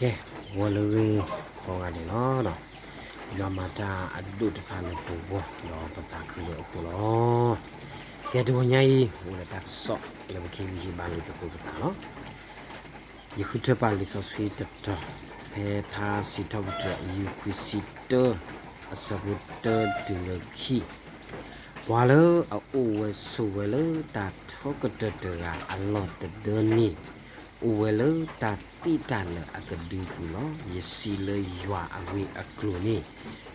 ကဲ, ဂီၤလၢအဂ့ၤကိးဂၤဒဲးလီၤ. ယွၤမၤတၢ်အဒိၣ်တဖၣ်လၢပဂီၢ် ဒီးပသးခုလၢအဃိလီၤ. ကဲ, တဂီၤညါအံၤ အိၣ်ဒီးတၢ်ကစီၣ်လၢပကဟ့ၣ်ဂံၢ်ဟ့ၣ်ဘါလိာ်သကိးပသးလီၤ. ယဃုထၢပာ်လံာ်စီဆှံတတီၤ ဖဲထါစံးထီၣ်ပတြၢၤ ယူၢ်ခွံဆံတၢ အဆၢဖိတၢတုၤလၢခံ, ပှၤလၢအအိၣ်ဝဲဆိးဝဲလၢတၢ်ထီကတၢၢ်တဂၤအလီၢ်တဒၢန့ၣ် အိၣ်ဝဲလၢတၢ်သ့ၣ်တၢ်လၢာ်အကဒုပူၤလီၤ. ယစံးလၢယွၤအဂ့ၢ်အကျိၤန့ၣ်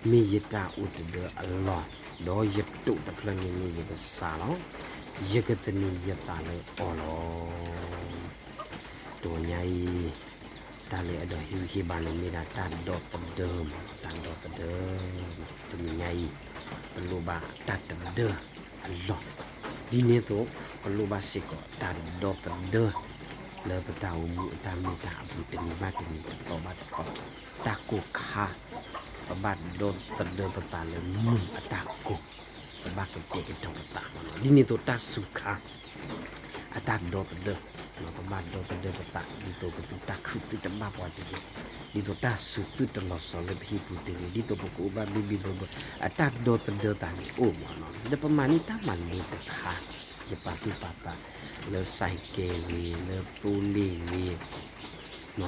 မ့ၢ်ယတၢ်အိၣ်တဒၢအလီၢ်, ဒီးယတိာ်တဖျၢၣ်န့ၣ်မ့ၢ်ယကစၢ်လီၤ. ယကသန့ၤယသးလၢအီၤလီၤ. တဂီၤညါအံၤ တၢ်လၢအဲၣ်ဒိးဟ့ၣ်ဂံၢ်ဟ့ၣ်ဘါန့ၣ်မ့ၢ်ဒၣ်တၢ်ဒီသဒၢမး, တၢ်ဒီသဒၢ. တနံၤညါအံၤ ပလိၣ်ဘၣ်တၢ်တဒၢအလီၢ်, ဒ်န့ၣ်အသိး ပလိၣ်ဘၣ်စ့ၢ်ကီးတၢ်ဒီသဒၢ လၢပတၢ်အိၣ်မူအတၢ်မ့ၢ်တၢ်အပူၤ တနံၤဘၣ်တနံၤ တသီဘၣ်တသီ, တၢ်ကိၢ်ခါ ပဘၣ်ဒီသဒၢပသးလၢမုၢ်အတၢ်ကိၢ်, ပဘၣ်ကတဲာ်ကတီၤပသးမးနီၤ. ဒ်န့ၣ်အသိးတၢ်စူၤခါ အတၢ်ဒီသဒၢ, ပဘၣ်ဒီသဒၢပသး ဒ်သိးပသုတၢ်ခုသုတဘၣ်ပှၤတဂ့ၤ, ဒ်သိးတၢ်စူၤသုတလီၤစီၤလၢပဟံၣ်ပူၤတဂ့ၤ, ဒ်သိးပကအိၣ်ဘၣ်ဘံၣ်ဘံၣ်ဘၢဘၢ, အတၢ်ဒီသဒၢသးန့ၣ်အိၣ်မးနီၤ. ဒီးပမၤန့ၢ်တၢ်မၤလိတခါ, ယပာ်သူၣ်ပာ်သး လၢစဲးကဲးဂ့ၤ, လၢသိလ့ၣ်ဂ့ၤ, လၢ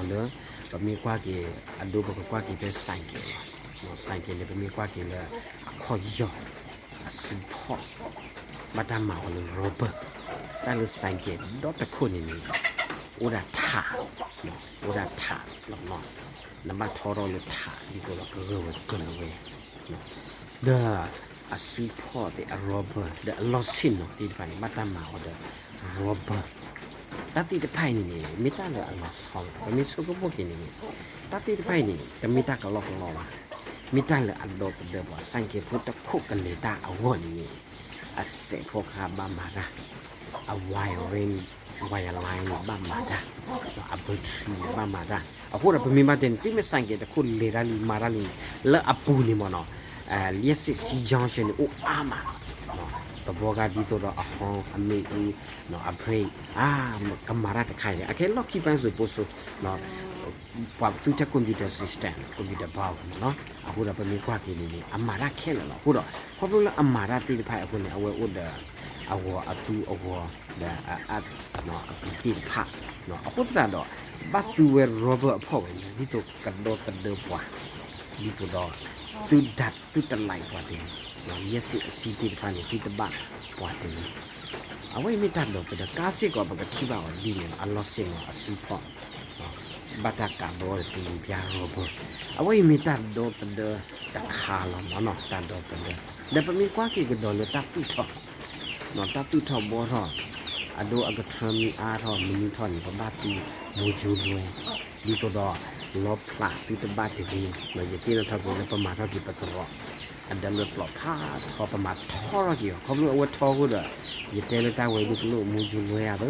ပမ့ၢ်ကွၢ်က့ၤ အဒိပကကွၢ်က့ၤဖဲစဲးကဲးလီၤ. စဲးကဲးန့ၣ် ပမ့ၢ်ကွၢ်က့ၤလၢအခီၣ်ယီၢ် အစုဖီၣ် ဘၣ်တၢ်မၤအီၤလၢ rubber, တၢ်လၢစဲးကဲးဒီတခိၣ်န့ၣ်န့ၣ် အိၣ်ဒၣ်ထး, အိၣ်ဒၣ်ထးလီၤနီၤ. နဘၣ်ထီထီၣ်လၢထး ဒ်သိးဒီးကဂၢၢ်ဝဲကျၢၤဝဲ ဒီးအစုဖီၣ်သ့ၣ်အ rubber ဒီးအလီၢ်ဆ့ၣ်နီၤသ့ၣ်တဖၣ်န့ၣ် ဘၣ်တၢ်မၤအီၤဒီး rubber, တၢ်သ့ၣ်တဖၣ်အံၤန့ၣ်န့ၣ် မ့ၢ်တၢ်လၢအလီၤဆီလီၤ. ပမ့ၢ်ဆိကမိၣ်က့ၤန့ၣ်န့ၣ် တၢ်သ့ၣ်တဖၣ်အံၤန့ၣ် တမ့ၢ်တၢ်ကလီကလီဘၣ်, မ့ၢ်တၢ်လၢအဒီသဒၢပှၤ စဲးကဲးဖိတခိၣ်ကလဲၤတၢ်အဂီၢ်န့ၣ်န့ၣ် အစဲးဖိခါဘၣ်မၤတၢ်, အ wiring, wireline န့ၣ် ဘၣ်မၤတၢ်, အ battery န့ၣ် ဘၣ်မၤတၢ်. အဃိဒီးပမ့ၢ်ဘၣ်တဲန့ၣ် သုမ့ၢ်စဲးကဲးတခိၣ်လဲၤတၢ်လံ မၤတၢ်လံန့ၣ် လၢအပူၤန့ၣ်မးနီၤ, လျှပ်စစ်စည်းရုံးရေးန့ၣ် အိၣ်အါမး, သဘီဂၤဒ်သိးဒီးအ horn အမ့ၣ်အူ, အ brake, ကမၤတၢ်တခါအံၤန့ၣ် အခဲလီၢ်ခံပၢၢ်စိၤပိစိၤ ပှၤသူထဲ computer system, computer ဘၣ်မးနီၤ. အဃိဒီးပမ့ၢ်ကွၢ်က့ၤန့ၣ်န့ၣ် အမၤတၢ်ခဲလၢာ်လီၤ. အဃိဒီး ခီဖျိလၢအမၤတၢ်သ့ၣ်တဖၣ်အဃိန့ၣ် အဝဲအိၣ်ဒီး အဂီၤအသူအဂီၤ ဒီးအ အ အပူၤသ့ၣ်တဖၣ်, အဃိသတးဒီး ဘၣ်သူဝဲ rubber အဖီၣ်ဝဲန့ၣ် ဒ်သိးကဒီသဒၢပှၤ, ဒ်သိးဒီး သုဒၣ်သုတ light ပှၤတဂ့ၤ, လျှပ်စစ်အစည်းသ့ၣ်တဖၣ်န့ၣ် သုတဘၣ်ပှၤတဂ့ၤ. အဝဲအံၤမ့ၢ်တၢ်ဒီသဒၢ ကါစ့ၢ်ကီး ပကထံၣ်ဘၣ်အီၤဒ်န့ၣ်လီၤ. အလီၢ်ဆ့ၣ်နီၤအစုဖီၣ် ဘၣ်တၢ်ကးဘျီဒီးတလံၤပျါ rubber, အဝဲအံၤမ့ၢ်တၢ်ဒီသဒၢတခါလီၤမးနီၤ, တၢ်ဒီသဒၢ. ဒီးပမ့ၢ်ကွၢ်က့ၤကဒီးလၢတၢ်သူၣ်ထီၣ်, တၢ်သူၣ်ထီၣ်ဘှီထီၣ် အဒိအကထၢမ့ၢ်အါထီၣ်မနုၤထီၣ်န့ၣ် ပဘၣ်သူ module လွဲ, ဒ်သိးဒီး လီဖျးသုတဘၣ်တဂ့ၤ, ယသ့ၣ်နီၣ်ထီၣ်က့ၤလၢပမၤထီၣ်က့ၤပသရိာ် အဒၢလၢပျီဖးထီ ပမၤထီထီၣ်က့ၤအီၤ ခီဖျိအဝဲထီအဃိဒီး ယတဲလၢတၢ်ဝဲဒၣ်ပလိၣ် module လွဲဧါသၢ,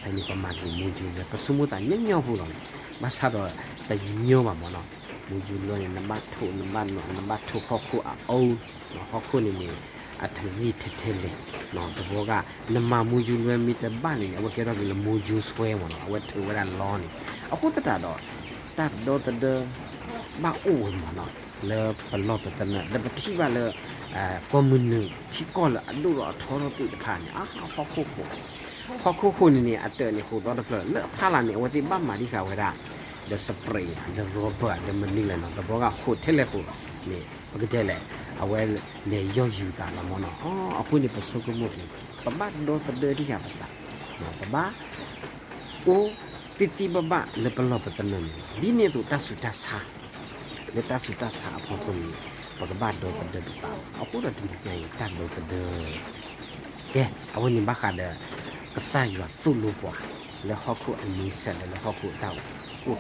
ဖဲန့ၣ်ပမၤက့ၤ module လွဲ ပဆိကမိၣ်သးညီညီဖိလီၤန့ၣ်, ဘၣ်ဆၣ်ဒီးတညီဘၣ်မးနီၤ, module လွဲန့ၣ် နဘၣ်ထိး နဘၣ်နီၣ် နဘၣ်ထိးဟီၣ်ခိၣ်အအိၣ်, ဟီၣ်ခိၣ်န့ၣ်န့ၣ် အတဂ့ၤထဲထဲလဲၣ်, တဘျီဂၤ နမၤ module လွဲမ့ၢ်တဘၣ်န့ၣ်န့ၣ် အဝဲကဲထီၣ်က့ၤလၢ module ဆွဲမးနီၤ, အဝဲထုးဝဲဒၣ်လီန့ၣ်, အဃိသတးဒီး တၢ်ဒီသဒၢ ဘၣ်အိၣ်ဝဲမးနီၤ, လၢပလီၢ်ပသနၢၣ် ဒီးပထံၣ်ဘၣ်လၢ ကိးမုၢ်နုာ်ထံကီၢ်လၢအဒိၣ်ဒီးအထီထီၣ်သ့ၣ်တဖၣ်န့ၣ် အါ ဟီၣ်ခိၣ်ခိၣ်, ဟီၣ်ခိၣ်ခိၣ်န့ၣ်န့ၣ် အတၢၢ်န့ၣ် ဃိးသီတဖျၢၣ် လၢအဖီလာ်န့ၣ် အဝဲသ့ၣ်ဘၣ်မၤဒံးဃာ်ဝဲဒၣ် ဒီး spring ဒီး rubber ဒီးမနုၤလဲၣ်နီၤ, တဘျီဂၤဃိးထဲလဲၣ်ဃိးန့ၣ် ပကတဲလဲၣ်, အဝဲလဲၤယီၢ်ယူၤသးလီၤမးနီၤ, အဃိန့ၣ် ပဆိကမိၣ်က့ၤ ပဘၣ်ဒီသဒၢဒံးဃာ်ပသး, ပဘၣ် အိၣ်သ့သ့ဘၣ်ဘၣ်လၢပလီၢ်ပသနၢၣ်န့ၣ်လီၤ. ဒ်န့ၣ်အသိးတၢ်ဆူးတၢ်ဆါ, လၢတၢ်ဆူးတၢ်ဆါအဖီခိၣ်န့ၣ် ပကဘၣ်ဒီသဒၢပသးလီၤ. အဃိဒီးတနံၤညါအံၤ တၢ်ဒီသဒၢ ကဲ, အဝဲန့ၣ်ဘၣ်ဃးဒီး ကစၢ်ယွၤသိၣ်လိပှၤ လၢဟီၣ်ခိၣ်အမံၤစၢၤဒီးလၢဟီၣ်ခိၣ်အတၢ်အိၣ် အိၣ်သးအဖီခိၣ်,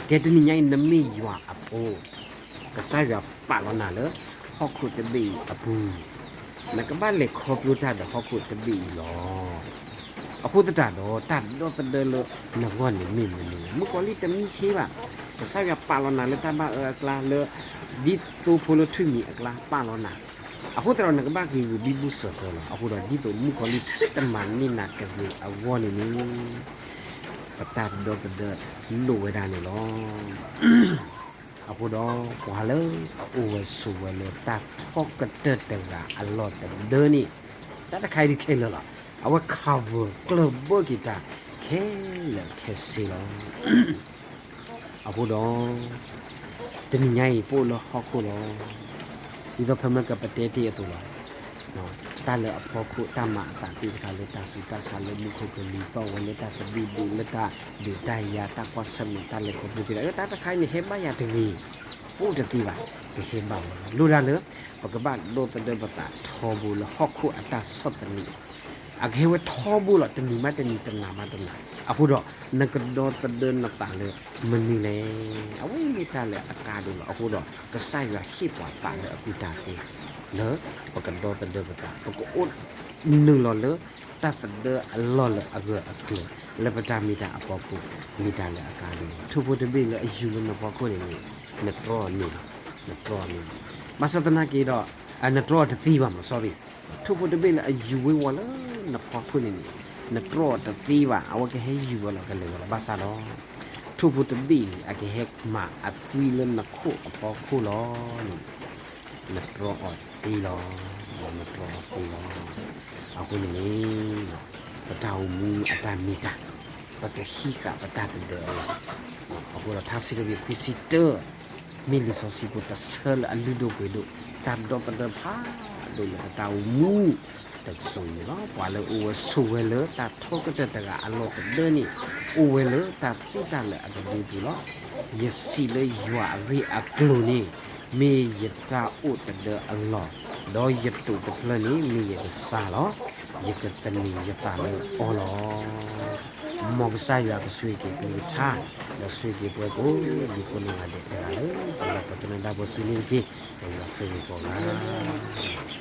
ကဲတနံၤညါအံၤ နမ့ၢ်ယွၤအဖိ ကစၢ်ယွၤပာ်လီၤနၤလၢ ဟီၣ်ခိၣ်တဘ့ၣ်အံၤအပူၤ, နကဘၣ်လဲၤခီဖျိတၢ်ဒီးဟီၣ်ခိၣ်တဘ့ၣ်အံၤလီၤ. အဃိသတးဒီး တၢ်ဒီသဒၢလၢနဂီၢ်န့ၣ်မ့ၢ်မနုၤလဲၣ်. မုၣ်ကီၤလံၢ်တမံခ့ဘၣ်. ကစၢ်ယွၤပာ်လီၤနၤလၢတၢ်ဘၣ်အၢအကျါလၢ ဒ်သိဖိလၢထွံၣ်မံၤအကျါ ပာ်လီၤနၤ. အဃိသတးဒီးနကဘၣ်ဂ့ၤဂ့ၤဘံဘူစၢၤသၢလီၤ. အဃိဒီးဒ်သိးမုၣ်ကီၤလံၢ်သုတမၤန့ၢ်နၤတဂ့ၤအဂီၢ်န့ၣ်န့ၣ် ပတၢ်ဒီသဒၢလိၣ်ဝဲဒၣ်န့ၣ်လီၤ. အဃိဒီး ပှၤလၢအအိၣ်ဝဲဆိးဝဲလၢတၢ်ထီကတၢၢ်တဂၤအလီၢ်တဒၢန့ၣ် တၢ်တခါအံၤဒုးခဲလၢာ်လီၤ. အဝဲ cover ကျၢၢ်ဘၢက့ၤတၢ်ခဲလၢာ်ခဲဆ့လီၤ. အဃိဒီး တနံၤညါအံၤ ပအိၣ်လၢဟီၣ်ခိၣ်လီၤ. ဒ်သိးဖဲမ့ၢ်ကပတဲတ့ၢ်အသိးလီၤ. တၢ်လၢအဖီခိၣ် တၢ်မၤအသးသ့ၣ်တဖၣ်လၢတၢ်ဆူးတၢ်ဆါ လၢမူခိၣ်ကလံၤသီၣ်ဝဲ လၢတၢ်သဘံၣ်ဘုၣ် လၢတၢ်ဒုးတၢ်ယၤ တၢ်ကွၢ်ဆၢၣ်မဲာ် တၢ်လဲၤခီဖျိသ့ၣ်တဖၣ် တၢ်တခါအံၤန့ၣ် ဟဲဘၣ်ယၤတဂ့ၤ, အိၣ်တသ့ဘၣ်, ကဟဲဘၣ်ဝဲလီၤ. လိၣ်ဒၣ်လၢ ပကဘၣ်ဒီသဒၢပသးထီဘိလၢဟီၣ်ခိၣ်အတၢ်ဆီၣ်သနံး အကဟဲဝဲထီဘိလီၤ. တနံၤမးတနံၤ တနၤမးတနၤ အဃိဒီး နကဒီသဒၢနသးလၢမနုၤလဲၣ်. အဝဲမ့ၢ်တၢ်လၢအကါဒိၣ်လီၤ. အဃိဒီး ကစၢ်ယွၤဟ့ၣ်ပှၤသးလၢအကူၣ်တၢ်သ့ လၢပကဒီသဒၢပသး ပကအိၣ်နုာ်လီၤလၢတၢ်သဒၢအလီၢ်လၢအဂၢၢ်အကျၢၤ လၢပတၢ်မ့ၢ်တၢ်အဖီခိၣ် မ့ၢ်တၢ်လၢအကါဒိၣ်လီၤ. ထိၣ်ဖိတဘ့ၣ်လၢအယူၤလၢနဖီခိၣ်န့ၣ်န့ၣ် နတြီအီၤန့ၣ်လီၤ. နတြီအီၤန့ၣ်လီၤ. ဘၣ်ဆၣ်သနာ်က့ဒီး နတြီအီၤတသ့ဘၣ်မး sorry ထိၣ်ဖိတဘ့ၣ်လၢအယူၤဝ့ၤဝီၤလၢနဖီခိၣ်န့ၣ်န့ၣ် နတြီအီၤတသ့ဘၣ်. အဝဲကဟဲယူၤဝဲလီၤ ကလဲၤဝဲလီၤ. ဘၣ်ဆၣ်ဒီး ထိၣ်ဖိတဘ့ၣ်အံၤအကဟဲမၤအသွံလၢနခိၣ်အဖီခိၣ်လီၤန့ၣ် နတြီအီၤသ့လီၤ. နတြီအီၤသ့လီၤ. အဃိန့ၣ်န့ၣ် ပတၢ်အိၣ်မူအတၢ်မ့ၢ်တၢ် ပကဟံးဃာ်ပတၢ်သဒၢအလီၢ်. အဃိဒီးထါစံးထီၣ်ပတြၢၤခွံဆံတၢ မ့ၢ်လံာ်စီဆှံဖိတဆၢလၢအလုၢ်ဒိၣ်ပှ့ၤဒိၣ် တၢ်ဒီသဒၢဖးဒိၣ်လၢပတၢ်အိၣ်မူတစိၤန့ၣ်လီၤ. ပှၤလၢအအိၣ်ဝဲဆိးဝဲလၢတၢ်ထီကတၢၢ်တဂၤအလီၢ်တဒၢန့ၣ် အိၣ်ဝဲလၢတၢ်သူၣ်တၢ်လၢအကဒုပူၤလီၤ. ယစံးလၢယွၤအဂ့ၢ်အကျိၤန့ၣ် မ့ၢ်ယတၢ်အိၣ်သဒၢအလီၢ်, ဒီးယတိာ်တဖျၢၣ်န့ၣ် မ့ၢ်ယကစၢ်လီၤ. ယကသန့ၤယသးလၢအီၤလီၤ. မ်ကစၢ်ယွၤကဆိၣ်ဂ့ၤက့ၤကလုၢ်ကထါ, ဒီးဆိၣ်ဂ့ၤက့ၤပှၤကိးဒံကိးနီၢ်ဂၤဒဲးတဂၤလၢ ပလီၢ်ပသနၢၣ်ဒၣ်ပှၤစုန့ၣ်တက့ၢ်. ဒီးယွၤဆိၣ်ဂ့ၤကိးဂၤ